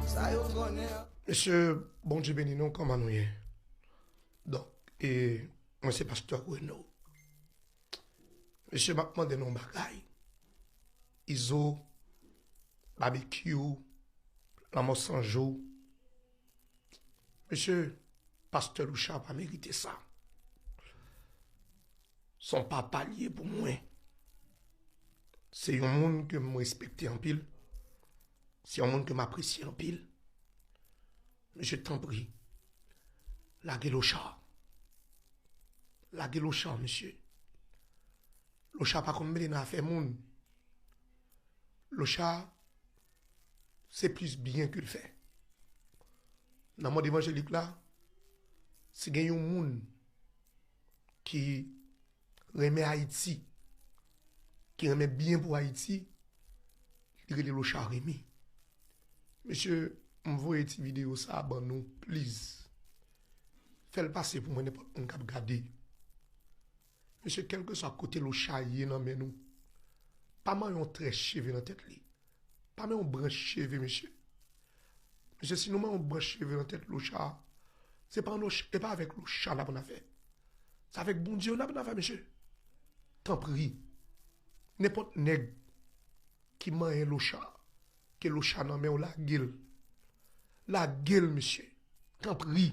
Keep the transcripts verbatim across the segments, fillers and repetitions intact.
Sa yo konnen an. Mesye, Bondye beni nou, kòman nou ye? Donk, e, mwen se pastè Renaud. Mesye, m ap mande nou yon bagay. Izo, Babekyou, Lanmò San Jou. Mesye, pastè Lochard pa merite sa. Se yon papa li ye pou mwen. Se yon moun ke m respekte anpil. Se yon moun ke m apresye anpil. Mesye, tanpri, lage Lochard. Lage Lochard, mesye. Lochard pa konn mele nan afè moun. Lochard, se plis byen ke l fè. Nan mond evanjelik la, si gen yon moun ki renmen Ayiti, ki renmen byen pou Ayiti, li rele Lochard Remy. Mesye, m voye ti videyo sa a ban nou, please. Fè l pase pou mwen, nenpòt moun k ap gade. Mesye, kèlkeswa kote Lochard ye nan men nou, pa manyen yon trè cheve nan tèt li. Pa manyen yon branch cheve, mesye. Mesye, si nou manyen yon branch cheve nan tèt Lochard, se pa, e pa avèk Lochard n ap annafè. Se avèk Bondye n ap annafè, mesye. Tanpri. Nenpòt nèg ki manyen Lochard, ke Lochard nan men w, lage l. Lage l, mesye. Tanpri.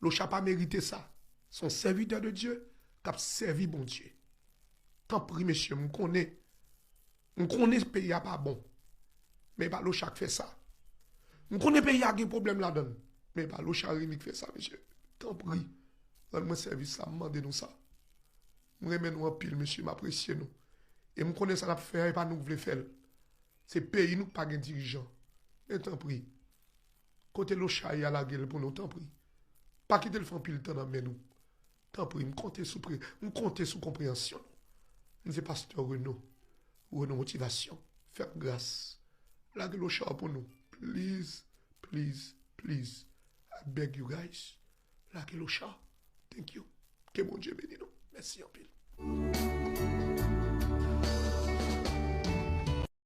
Lochard pa merite sa. Se yon sèvitè de Dye k ap sèvi Bondye. Tanpri, mesye, m konnen. M konnen peyi a pa bon. Men e pa Lochard k fè sa. M konnen peyi a gen pwoblèm ladan l. Men e pa Lochard Remy k fè sa, mesye. Tanpri. Rann mwen sèvis la, m mande nou sa. M renmen nou anpil, mesye, m apresye nou. E m konnen sa n ap fè a, e pa nou k vle fè l. Se peyi nou k pa gen dirijan. Men tanpri, kote Lochard ye a, lage l pou nou, tanpri. Pa kite l fè anpil tan nan men nou. Tanpri, m konte sou pre, m konte sou konpreyansyon nou. M se pastè Renaud, Renaud Motivasyon. Fè m gras. Lage Lochard pou nou. Please, please, please. I beg you guys. Lage Lochard. Thank you. Ke Bondye beni nou. Mèsi anpil.